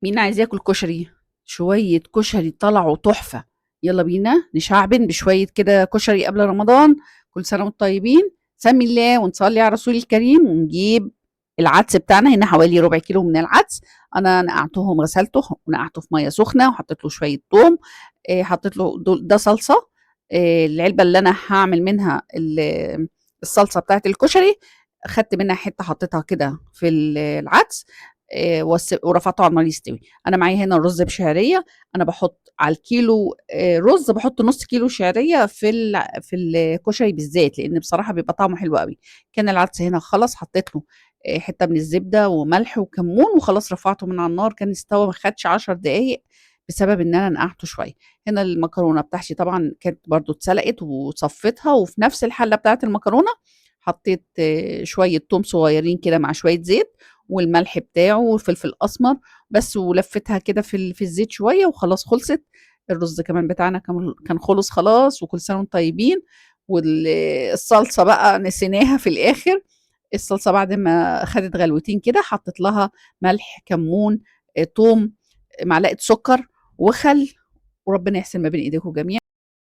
مين عايز ياكل كشري؟ شوية كشري طلعوا تحفة. يلا بينا نشعبن بشوية كده كشري قبل رمضان. كل سنة وانتم طيبين. سمي الله ونصلي على رسول الكريم ونجيب العدس بتاعنا. هنا حوالي ربع كيلو من العدس، انا نقعتهم، غسلته ونقعته في مية سخنة وحطيت له شوية توم، حطيت له ده صلصه، العلبة اللي انا هعمل منها الصلصه بتاعت الكشري، خدت منها حتة حطيتها كده في العدس، ورفعته على النار يستوي. انا معايا هنا الرز بشعريه، انا بحط على الكيلو رز بحط نص كيلو شعرية في الكشري بالذات، لان بصراحة بيبقى طعمه حلو قوي. كان العدس هنا خلص، حطيت له حتة من الزبدة وملح وكمون وخلاص رفعته من على النار، كان استوى ما خدش 10 دقايق بسبب ان انا نقعته شوية. هنا المكرونه بتاعتي طبعا كانت برضو اتسلقت وصفيتها، وفي نفس الحلة بتاعت المكرونه حطيت شوية توم صغيرين كده مع شوية زيت والملح بتاعه وفلفل اسمر بس، ولفتها كده في الزيت شوية وخلاص خلصت. الرز كمان بتاعنا كان خلص خلاص، وكل سنة وانتم طيبين. والصلصه بقى نسيناها في الاخر، الصلصه بعد ما خدت غلوتين كده حطيت لها ملح، كمون، توم، معلقه سكر وخل، وربنا يحسن ما بين ايديكم جميعا.